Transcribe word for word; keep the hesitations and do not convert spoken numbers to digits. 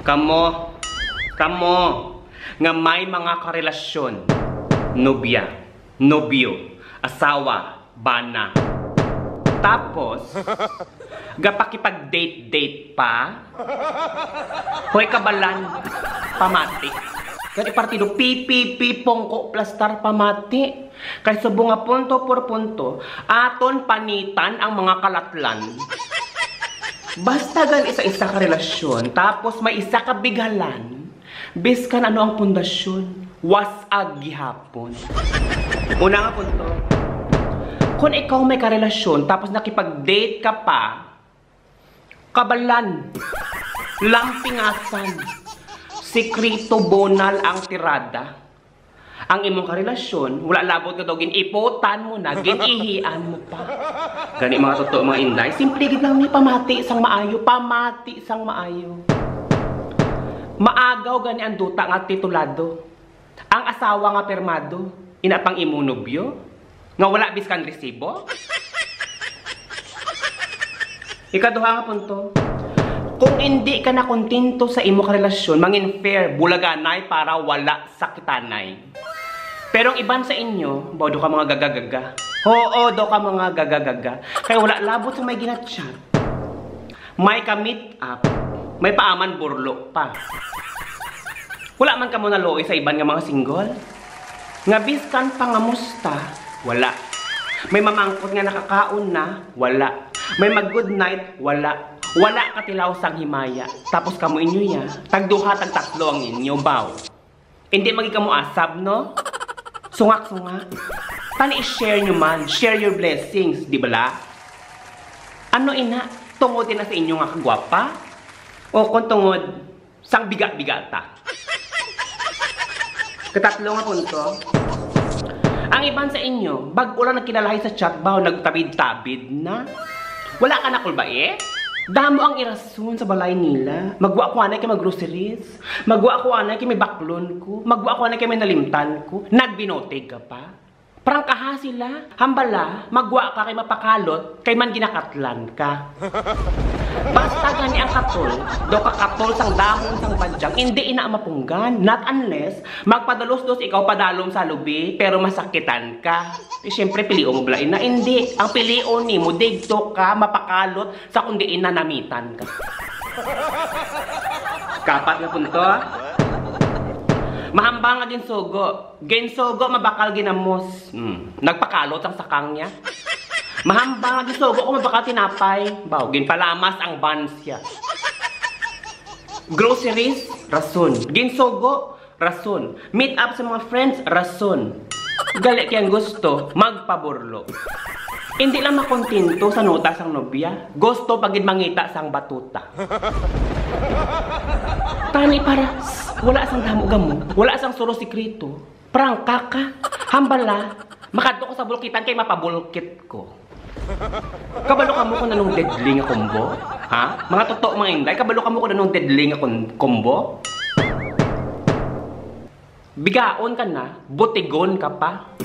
Kamo, kamo nga may mga karelasyon, nobya, nobyo, asawa, bana. Tapos, gapakipag-date-date pa? Hoy, kabalan, pamati. Kani partido, pi, pi, pi, pongko, plastar, pamati. Kay subong nga punto por punto, aton panitan ang mga kalatlan. Basta gani sa isa ka relasyon, tapos may isa ka bighalan, biskan ano ang pundasyon, was-ag gihapon. Una nga punto, kung ikaw may karelasyon, tapos nakipag-date ka pa, kabalan, lampingasan, sikrito, bonal ang tirada. Ang imong karelasyon, wala labot nga daw gin-iputan mo na, gin-ihian mo pa. Gani, mga totoo, mga inday, simple gid lang ni, pamati sang maayo, pamati sang maayo. Maagaw gani ang duta nga titulado. Ang asawa nga pirmado, ina pang imo nobyo, nga wala biskan resibo? Ikaduha nga punto, kung indi ka na kontento sa imo ka relasyon, mangin fair, bulaganay para wala sakitanay. Pero ang iban sa inyo, baw, do ka mga gaga-gaga. Oo, do ka mga gaga-gaga. Kay wala labot sa may ginachat. May ka-meet up, may paaman burlo pa. Wala man kamo naluoy sa iban nga mga single? Nga biskan pangamusta, wala. May mamangkot nga nakakaon na, wala. May mag-good night, wala. Wala katilaw sang himaya. Tapos kamo inyo ya, tagduha, tagtatlo ang inyo, baw. Hindi magi kamo asab, no? Sungak-sungak. Tani, i-share nyo man. Share your blessings, di bala? Ano ina? Tungod ina sa inyo nga kagwapa? O kung tungod sang biga-biga ta? Katatlo nga punto, ang iban sa inyo, bag-o lang nagkilalahay sa chat, baw, nagtabid-tabid na. Wala ka na kulba, eh? Damo ang irason sa balay nila. Magwa ko anay kay mag-groceries. Magwa ko anay kay may baklon ko. Magwa ko anay kay may nalimtan ko. Nagbinotig ka pa. Prangkaha sila. Hambala, magwa ka kay mapakalot, kay man ginakatlan ka. Basta gani ang katol, do ka katol sang dahon sang badyang, indi ina mapunggan. Not unless, magpadalos-dos ikaw padalom sa lubi, pero masakitan ka. Eh, siyempre, pilion mo bala ina? Indi. Ang pilion nimo, digto ka mapakalot sa kundi inanamitan ka. Kapat nga punto, ah. Mahambal nga ginsugo. Ginsugo, mabakal ginamos. Hmm. Nagpakalot ang sakang niya. Mahambal nga ginsugo ko mabakal tinapay. Baw, ginpalamas ang buns niya. Groceries, rason. Ginsugo, rason. Meet up sa mga friends, rason. Gali kay ang gusto, magpaburlo. Hindi lang makontento sa nota sang nobya, gusto pa gid mangita sang batuta. Tani para s-, wala sang damo-gamo, wala sang suro sikreto, prangka ka, hambala, makadto ko sa bulkitan kay mapabulkit ko. Kabalo kamo kung anong deadly nga combo? Ha? Mga totoo, mga inday, kabalo kamo kung anong deadly nga kon-, combo? Bigaon ka na, butigon ka pa.